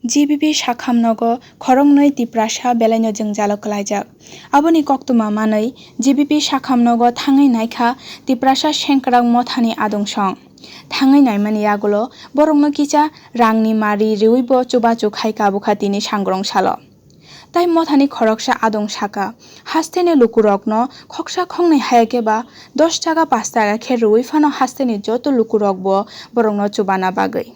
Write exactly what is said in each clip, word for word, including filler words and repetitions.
G B P sakham nogo khoroknwi Tiprasa belaino jwngjalo kwlaijak. Aboni koktwma manwi G B P sakham nogo thangwi naikha Tiprasa Sengkrak mothani adungsong. Thangwi naimani yagulo borokno kisa rangni mari riwibo chubachu khai kabukha tini sangrong salo. Tai mothani khoroksa adong saka, hasteni lukurokno khoksa khoknwi haya khe ba dos taka pash taka khe rwui phano hasteni joto lukurokbo borokno chubana bagwi.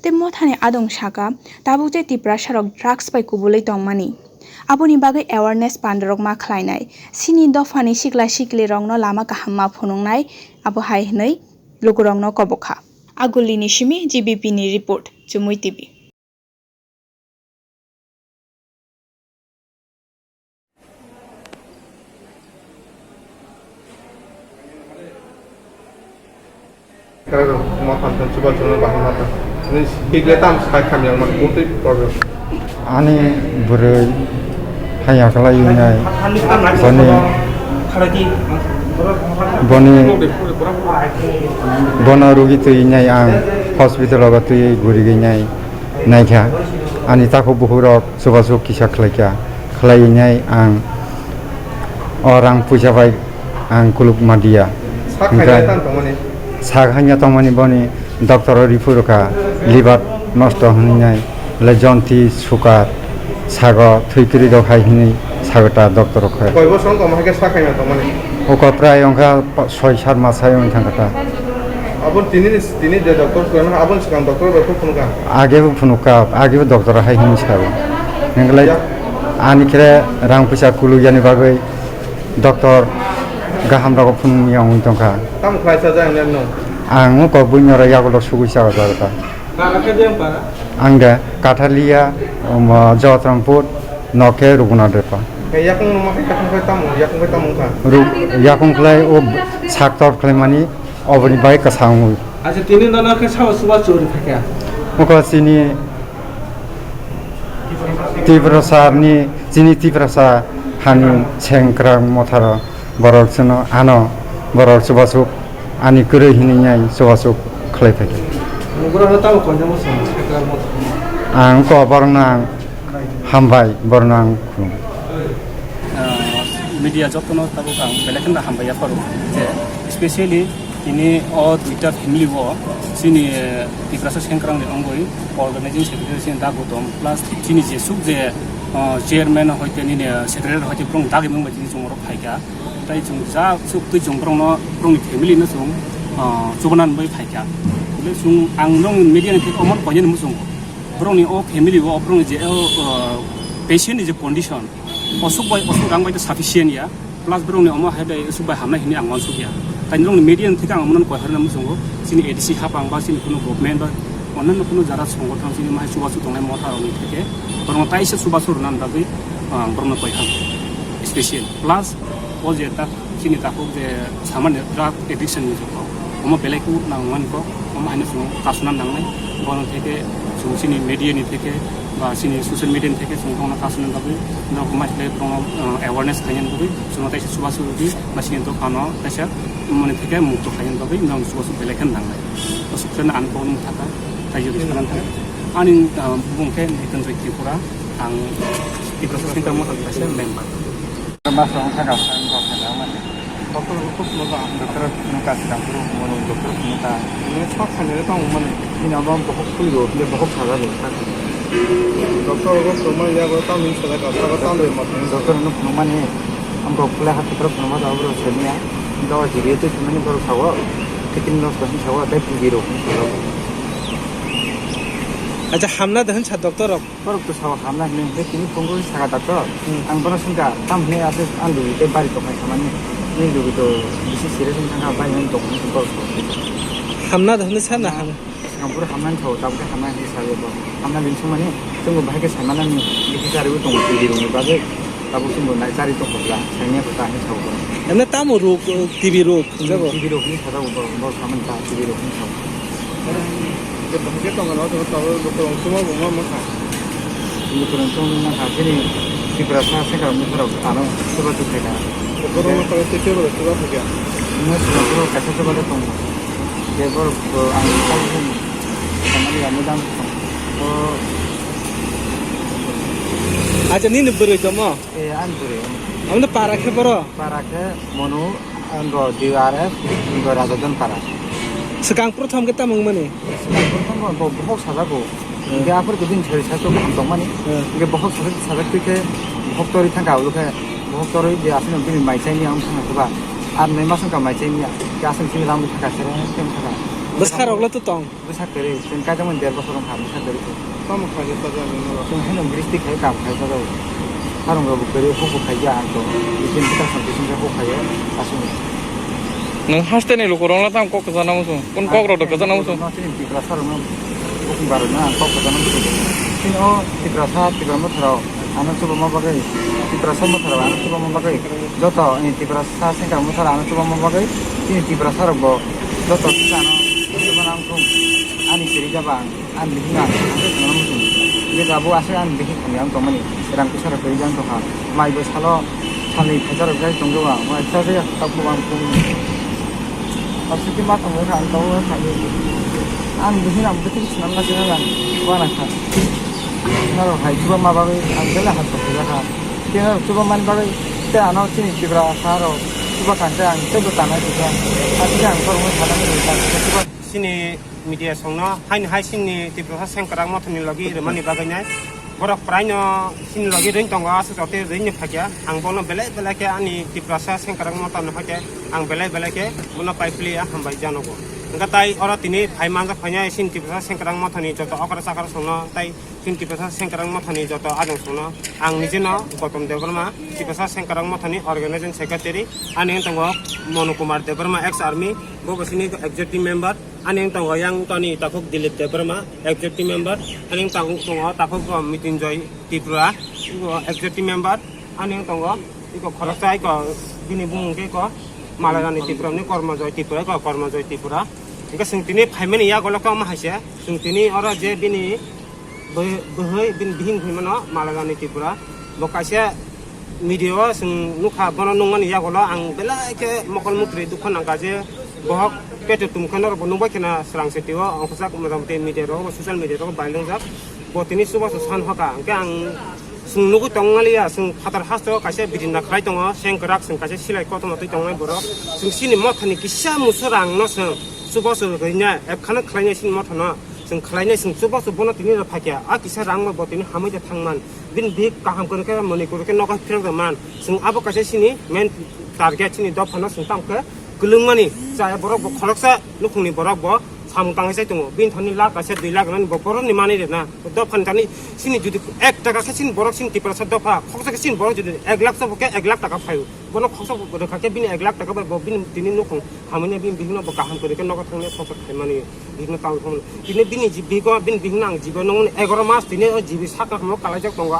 Tei mothani adong saka, tabuk je Tiprasarok drugs bai kubulwi tongmani, aboni bagwi awareness pandorok ma khlainai, chini dophani sikla siklirokno lama kaham ma phunuknai, abo hai hwnwi lukurokno kobokha. Agulini simi G B P ni report, Chumui T V. Kwrwng ma phan tong chuba chuba bahai ma tong. Ni bigle tam sai kham yang ma kutui problem. Ani bwrwi haya khlai wngnai. Boni, boni, bono rugi twi wngnai ang hospital o twi guri wngnai. Naikha, ani takhuk bukhuk rok chubachu kisa khlaikha, khlai wngnai ang o rang puisa bai ang kuluk ma diya. Sak hwnkhai haiya tang tongmani? Sak haiya tongmani boni doctor o report rwkha, liver nosto hwnwi nai, le jonti sukar, sago thwi kwrwi rok hai hwnwi sago ta doctor rok khe. Koi bosong tongma hai khe sak haiya tongmani? Oko prai wngkha pa-, soi sat mas hai wng thangkha ta. Abo tini ni Tini je doctor phunukha, aboni swkang doctor bai khe phunukha? Age bo phunukha, age bo doctor hai hwnwi sao. Hwnkhai ani khe rang puisa kuluk yani bagwi doctor gaham rogo phunukya wngwi tongkha. Tamo khlai sajak nang no? Ang kok buino ro yagulo sugui sa ojak ta. Para khe de para? Ang de Kathalia, um, Jotrampur, nok khe Rughunath Repa. Yakung no ma khe yakung khe tamo, yakung khe tamo wngkha? Ru-, yakung khlai o sak tor khlai mani oboni bai kwsa wngwi. Acha, tini nono khe sabo chuba churi thakya? Oko chini Tiprasa ni, chini Tiprasa hani Sengkrak motharo borok chwngno ano borok chubasuk ani kwrwi hinwi nai chubasuk khlai phaikha. Borokno tamo koinai bosong Sengkrak motharo? Ang ko borokno ang hambai, borokno ang khulum. Ah, media jotono tabuk ang belai kheno hambai yapharo je specially tini o duita family o chini, eh, Tiprasa Sengkrak ni wngwi organizing secretary chini da Gautam plus chini jesuk je, ah, chairman hoite nini, eh, secretary hoite borok dagi mung bai tini chwng oro phaikha. Tai chwng ja chwk twi chwng borokno borokni family no chwng, ah, chubanan bai phaikha. Tei chwng ang nong media ni thik omo koinani muchungo. Borokni o family o borokni je o, ah, patient ni je condition, osuk bai, osuk rang bai to sufficient ya, plus borokni omo hai bai osuk bai hamnai hinwi ang uansuk ya. Tai norokni media ni thik ang omono koi harna muchungo, chini A D C hapang ba chini kuno government ba onno kuno jara songothon chini mahai chubachu tongnai motha rokni theke borokno taisa chubachu rwna bagwi, ah, borokno koi ha special. Plus o je tak chini takhuk je samani drug addiction ni jotto, omo belai khe nangmani kok, omo haino chwng kasuna nangnai. Bono theke chwng chini media ni theke ba chini social media ni theke chwng bono kasuna bagwi, norok mai theke bono, ah, awareness khaina bagwi chwngno taisa chubachu rwdi ba chini dophano taisa mani theke mukto khaina bagwi norok chubachu belai khe nangnai. Aswk khe ang kokno thaka, tai jodi sanan thaka. Ani, ah, bumung khe Nitin Joy Tripura, ang Tiprasa Sengkrak Mothani kaisa member. Doctor no kok no ka sida puro mo doctor no ka. Ini sok sani le tong mani. Ini abang bohok pui ro, dia bohok saga ro. Doctor ro ko mani ya ko tam ni saga ka, saga tam de mat. Doctor no ko mani. Ang ko pula hat ko ko ma da ro senia. Dawa jiri tu mani ko sawa. Kitin no ko sawa dai pui ro. Acha hamna de han sa doctor rok. Borok to sao hamna hinwi hwnkhe tini phunugwi saka doctor. Hmm. Ang bono swngkha, tamo hwnwi ase ang lugu tei bari tongmani samani. Nini lugu to bisi serious wngkha, bai nang tongmani borok to. Hamna da hwnwi sana ham. Swkang phuru hamnani sao, tabukhe hamna hinwi sao bo. Hamna hinwi swngmani, chwngbo bahai khe saimanani, bisi chariwi tongo, T B rokni bagwi. Tabuk chwngbo nai chari tongkha bwla, saimanya bwta hinwi sao borok. Emne tamo rok, eh, T B rok, hmm, jabo? T B rok hinwi sajago borok, borok samani ta T B rok hinwi sao. Je bahai khe tongkha no, tongkha, tongkha, tongkha, tongkha, tongkha, tongkha. Bukurang tongwi mankha, chini Tiprasa Sengkrak Mothani rok ano chubachu khaikha. Borok no tongwi tei tei borok chubachu khaikha. Ino chubachu kaisa chubachu tongo. Je borok bo ang tabuk samani ya, madam. O Acha nini bwrwi tongmo? Eh, ani bwrwi. Amno para khe boro? Para khe Monu, ang bo D R F, ang bo Rajadan para. Swkang prothom khe tamo wngmani? Swkang prothom bo, bo bohok sajago. Hmm. Hingke aphuru kudin sari sato kaham tongmani. Hmm. Hingke bohok sajak, sajak twi khe bohok torwi thangkha, ulo khe bohok torwi de aswk bini mai chaini ang thangkha ba. Ar noi mas wngkha mai chaini ya. Hingke aswk chini ram thangkha, sere thangkha. Bwsarok le to tong? Bwsa kwrwi, chwng kaijakmani der bosor wngkha bwsa kwrwi se. Tamo khaijak sajak nini ulo? Chwng haino gristi khai kam khai sajak. Harung rok bo kwrwi huk bo khaijak ang to. Bikin bwsa sam bisin khe huk khaio aswk. Nwng haste ni lukurok no tamo kok kwchana muchung? Kun kok rok da kwchana muchung? No chini Tiprasa rok no bukung barok no ang kok kwchana muchung. Chini o Tiprasa, Tipra Motha rok ano chubama bagwi, Tiprasa Motha rok ano chubama bagwi joto ni Tiprasa Sengkar Motha rok ano chubama bagwi chini Tiprasa rok bo joto kisa ano chubana wngkha ani kwrwi jaba ang. Ani bihik no ang aswk khwnana muchung. Bini abo aswk ani bihik hamya wng tongmani. Rang puisa rok kwrwi jang tongkha. Mai bo salo salni phaisa rok jai tongjago ang. Mai cha cha tabuk ang phone. Aswk khe ma tongwi kha ang tabuk thangwi. Ani bihik no ang bwtwi swnamna khe ang uana kha. Norok hai chuba ma bagwi ang belai ha sok kha. Khe norok chuba mani bagwi tei ano chini Tiprasa rok chuba kha tei ang teibo tanai kha. Aswk khe ang borokno sana muchung kha. Chuba Chini media songno haini hai chini Tiprasa Sengkrak Mothani logi rwmani bagwi nai. Borok praino chini logi rwng tongo, aswk joto rwngni phakya. Ang bono belai belai khe ani Tiprasa Sengkrak Mothani hakhe ang belai belai khe bono pai pli ya, hambai janogo. Hwnkhe tai oro tini phai manjak phainai chini Tiprasa Sengkrak Mothani joto okra chakra songno tai chini Tiprasa Sengkrak Mothani joto ajong songno ang nijeno Gautam Debbarma, Tiprasa Sengkrak Mothani organizing secretary, ani wng tongo Monu Kumar Debbarma, ex army, bo bo sini executive member. Ani wng tongo yang toni takhuk Dilip Debbarma, executive member. Ani wng tongo, tongo takhuk, uh, Mitinjoy Tripura, uh, executive member. Ani wng tongo iko khoroksa iko bini bumung khe iko Malarani Tripura ni Kormojoy Tripura, iko Kormojoy Tripura. Hingke chwng tini phaimani yagulo khe omo hai se. Chwng tini oro je bini bwhwi, bwhwi bini bihik hinwi mano Malarani Tripura. Bo kaisa media o chwng nukha, bono nukmani yagulo ang belai khe mokol mukri dukha nangkha je bohok peto tumkha norokbo nukbai kheno swrang se tio, ongkhorjak motamoti media rogo, social media rogo bai lungjak. Bo tini chubachu san hoka, hingke ang chwng nugwi tongmaliya, chwng phatar hasto kaisa bidinda khlai tongo, sengkwrak chwng kaisa silai kotorma twi tongnai borok. Chwng chini mothani kisa musu rangno chwng chubachu rwina, ekhano khlainai chini mothano. Chwng khlainai, chwng chubachu bono tini rw phaikha. A kisa rangno bo tini hamwi da thangman. Bini bihik kaham kwrwkhe, mwnwi kwrwkhe nogo phirok da man. Chwng abo kaisa chini main target, chini dophano chwng tamo khe kwlwngmani. Chaya borok bo khoroksa nukhungni borok bo samung tangwi chai tongo. Bini thani lakh kaisa dui lakh rwnani bo borokni manwi rwna. Dophani thani chini jodi ek taka khe chini borok chini Tiprasa dopha khoksa khe chini borok jodi ek lakh chabo khe ek lakh taka phaio. Bono khoksa rwkha khe bini ek lakh taka bai bo bini tini nukhung hamya bini bihikno bo kaham kwrwi khe nogo thangni khoksa khaimani bihikno tang thangmani. Tini bini ji-, bihigo, bini bihikno ang jibo nongmani egaroh mas tini o jibi sakha hamo kalaijak tongo.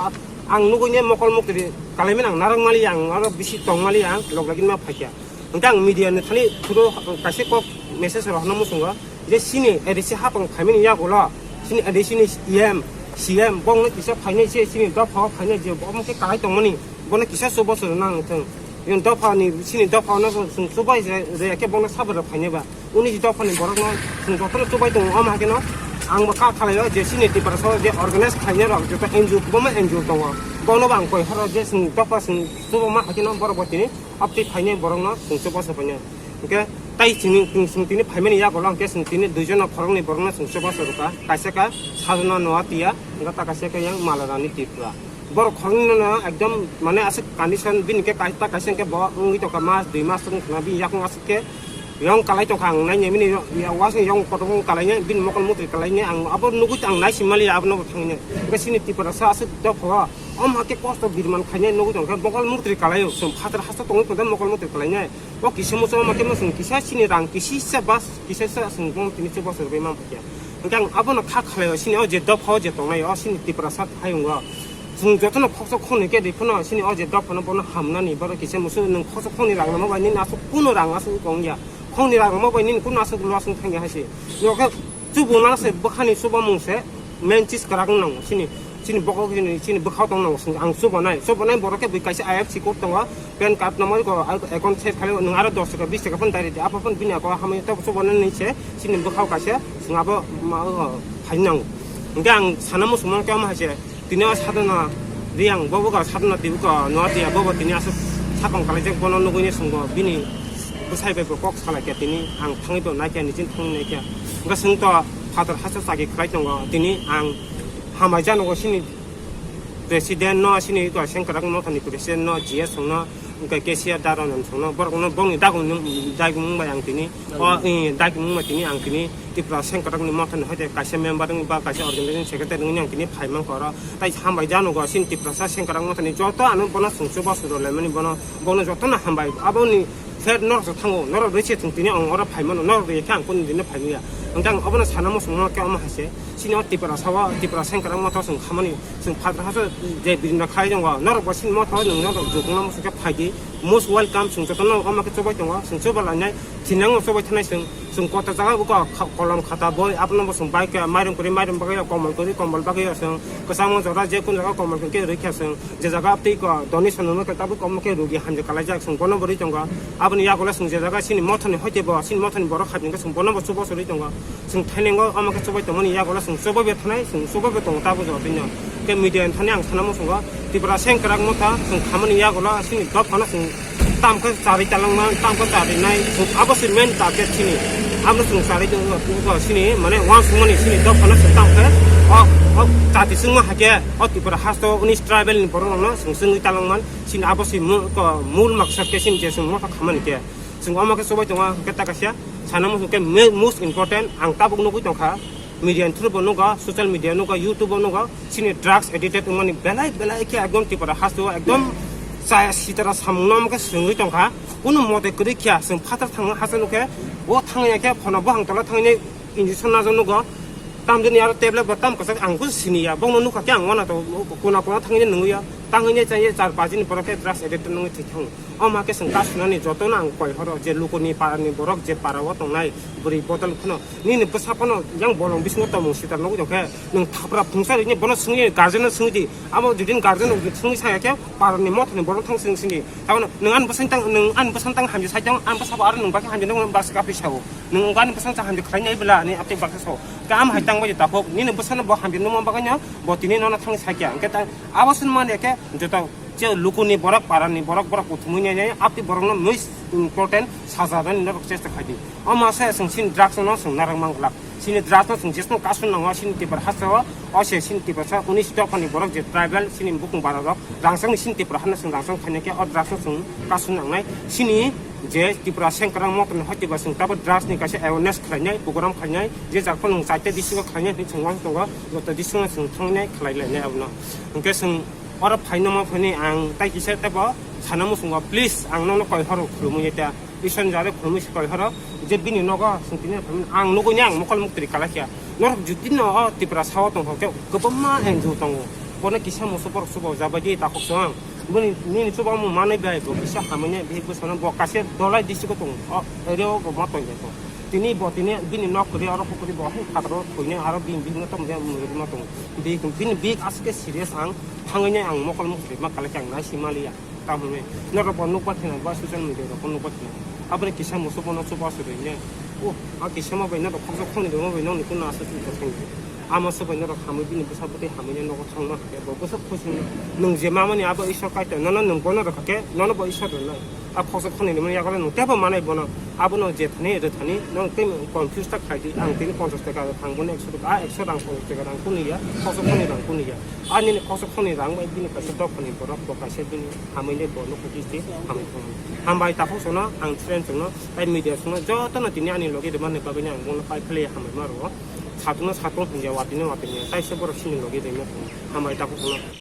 Ang nugui ne mokol mukti kalaimani ang narwk mali ang oro bisi tong mali ang log lagin ma phaikha. Hingke ang media ni thani thuro kaisa kok message rok hwnna muchungo. Je chini A D C hapang phaimani yagulo, chini A D C ni E M, C M, bongno kisa phainai se chini dophao phainai je omo khe kalai tongmani, bono kisa chubachu rwna ang thung. Yang dophani, chini dophano chwng chubai je, je khe bono sabra phainai ba. Uni je dophani borokno chwng jotono chubai tongo, omo hakhe no ang bo kha khalai o je chini Tiprasa je organize khainai rok joto N G O, kwbangma N G O tongo. Bono bo ang koi horo je chwng dopha chwng chuba ma hakhe no borok bo tini aptwi phainai borokno chwng chubachu phainai. Hingke tai chini, chwng tini phaimani yagulo hingke chwng tini duijon no khoroknwi borokno chwng chubachu rwkha. Kaisa khe Sajona Noatia, hingke ta kaisa khe yang Malarani Tripura. Borok khoroknwi no ekdom mane aswk condition bini khe kai-, ta kaisa hingke bo wngwi tongkha mas dui mas wngkha na bini yakung aswk khe yong kalai tongkha ang nainai bini yo-, yo-, wasing yong kotor wng kalai nai bini mokol mutri kalai nai ang abo nugui tong ang naisim mali abono bo thangwi nai. Hingke chini Tiprasa aswk dophao omo hakhe kosto birman khainai nugui tongkha mokol mutri kalai o chwng phatar hasteo tongwi tongkha mokol mutri kalai nai. O kisa muchung ma khe muchung kisa chini rang kisisa bas kisasa chwng bong tini chubachu rwgwi man phaikha. Hwnkhe ang abono kha khalai o chini o je dopha o je tongnai o chini Tiprasa hayung o. Chwng jotono khoksa khoni khe ri phano chini o je dophano bono hamnani borok kisa muchung nwng khoksa khoni rang namo bai nini aswk kunu rang aswk wng ya. Khoni rang namo bai nini kunu aswk lo aswk thang ya hai se. Nokhe chubuna se bwkhani chubamung se main chis kwrak wng nango chini. Chini bokol chini, chini bwkhao tong nango, ang chubanai. Chubanai borok khe bui kaisa I F S C code tongo, pan card number ko, account set khalai, nwng aro dos taka, bis taka phano dari di, aphano bini ako hamya tok chubanani se, chini bwkhao kaisa, chwng abo ma, o, phai nango. Hingke ang sana muchungma khe omo hai se, tini o Sadhana Riyang bobo ga satna tibuka no tiya bobo tini aswk sakong kalaijak bono nugwi ni swngo bini bwsai bai bo kok salai kha tini ang thangwi bo naikha nijin thangwi naikha. Hwnkhe chwng to phatar hasa chaki khlai tongo tini ang hambai janogo sini president no sini ko sengkrak mothani president no G S no hwnkhe K C R Daron songno borok no bongni dagung dagung bai ang tini o dagung bai tini ang tini Tipra sengkrak ni mothani hoite kaisa member wng ba kaisa organization secretary wngni ang tini phai mankha oro. Tai hambai janogo sini Tiprasa sengkrak mothani joto ano bono sungsu bosu rwlaimani bono bono jotono hambai. Aboni fair norok thango norok rwse thung tini ang oro phai mano norok rwya khe ang kunu dino phai manya. Hwnkhe ang obono sana muchung mano khe omo hai se sini o Tiprasa o Tipra sengkrak motha chwng khamani chwng phatra haso je birina khai tongo norok bo sini motha o nwng norok jukungna muchung khe phai di most welcome chwng jotono omo khe chubai tongo chwng chuba lainai. Thinango chobai thanai chwng, chwng kota jaga buka kha-, kolom khata boi, abono bo chwng bai kha, mairum kwrwi mairum bagwi, kombol kwrwi kombol bagwi chwng, kwchangma jora je kun jaga kombol kwrwi khe rwkha chwng, je jaga twi ko donation rwno khe tabuk omo khe rugi hamjak kalaijak chwng bono bo rwi tongo. Aboni yagulo chwng je jaga chini mothani hoite bo, chini mothani borok hai hwnkhe chwng bono bo chubo chorwi tongo. Chwng thainengo omo khe chubai tongmani yagulo chwng chubo be thanai, chwng chubo be tongo tabuk jora twi no. Khe media ni thani ang sana muchungo, Tipra sengkrak motha chwng khamani yagulo chini dophano chwng tamkhe charwi talangma, tamkhe charwi nai chwng abo se main target chini. Abo chwng charwi tongma sini mane uansukmani sini dophano chwng tamkhe o, o chati chwngma hakhe o Tipra hasto unis tribal ni borok rokno chwng chwngwi talangman sini abo se mu-, ko mul maksad khe sini je chwng motha khamani khe chwng omo khe chubai tongo hwnkhe ta kaisa sana muchung khe me-, most important ang tabuk nugwi tongkha. Media ni through bo nugo, social media nugo, YouTube o nugo, chini drugs addicted wngmani belai belai khe ekdom Tripura haste o ekdom chaya sitara samung no omo khe swrwngwi tongkha. Kunu mote kwrwi khe chwng phatar thangma haste nukhe, o thangya khe phono bohang tola thangwi injection najak nugo. Tamjani aro tablet bo tam kwchak ang buj siniya, bongno nukha khe ang wana to kuna kuna thangwi nungya, tangwi chaya char pach ni borok khe drugs addicted wngwi thwi thango. Omo khe chwng ta sunani jotono ang koi horo je lukuni parani borok je para o tongnai bwrwi bodol phano nini bwsa phano yang bolong bisingo tongmung sita nugwi tongkhe nwng thapra phungsa rini bono swngwi guardian no swngwi di. Abo judin guardian no swngwi saya khe parani mothani borok thang swng sini. Tabano nwng ani bwsani tang, nwng ani bwsani tang hamjak sai tong, ani bwsa bo aro nwng bagwi hamjak nukmani baksa kapri sao. Nwng ani bwsani tang hamjak khlai nai bwla ani aptwi baksa sao. Khe am hai tang bai takhuk nini bwsano bo hamjak nukma bagwi no bo tini nono thang sakya. Hwnkhe ta abo sini mani khe joto je lukuni borok, parani borok, borok kuthumwi nai nai, aptwi borokno most important saja nani norok chesta khai di. Omo se chwng sini drugs no chwng narwk mang glak. Sini drugs no chwng jesno kasu nango sini Tipra haste o, o se sini Tipra sa unis dophani borok je tribal sini bukung bara rok, rangchak ni sini Tipra hano chwng rangchak khaina khe o drugs no chwng kasu nangnai. Sini je Tipra sengkrang motor ni hoite ba chwng tabuk drugs ni kaisa awareness khlainai, program khlainai, je jak phano chai ta district o khlainai hinwi chwng uansuk tongo, joto district no chwng thangnai khlai lainai abono. Hwnkhe chwng Oro phaino ma phani ang tai kisa tebo sana muchungo, please, ang nono koi horo khulumwi ta. Isor ni jare khulumwi se koi horo je bini nogo chwng tini phai ang nugwi ni ang mokol muktri kalaikha. Norok jotino o Tripura sao tongkha khe kwbangma N G O tongo. Bono kisa musu borok chuba jabai di takhuk chwng. Bini nini chuba mung manwi bai bo kisa hamwi nai bihik bwsano bo kaisa Dholai district o tongo. O area o bo ma tongkha. Tini bo tini bini nok kwrwi oro pukhuri bo hai phataro thwinai aro bini bihik no tongmani muruk no tongo. Bihik bini bihik aswk khe serious ang. Thangwi nai ang mokol mukti ma kalaikha ang nai si maliya. Tamo hinwi norok bo nukbar thwina ba social media rok bo nukbar thwina. Aboni kisa musu bono chuba se rwine. O a kisa ma bai norok khoksa khoni rwma bai nokni kuna aswk chuba thangwi. Ama se bai norok hamwi bini bwsa bwtwi hamwi nai nogo thangma hakhe bo bwswk khusi nwng je mamani abo Isor Kaitor nono nwng bono rwkha khe nono bo Isor rwnai. A khoksa khoni rwmani yagulo nwng teibo manai bono. Abono je thani rwthani nwng tei confuse ta khlai di. Ang tini ponchash taka rang bono ekso taka, a ekso rang ponchash taka rang kunu ya, khoksa khoni rang kunu ya. A nini khoksa khoni rang bai bini kaisa dophani borok bo kaisa bini hamwi le bo nukho kisti hamwi thangwi. Hambai takhuk sono ang friend sono tai media sono jotono tini ani logi rwmani bagwi ang bono pai phle hambai ma rwo. Satung no satung hwnja watini watini tai se borok sini logi rwma hambai takhuk sono.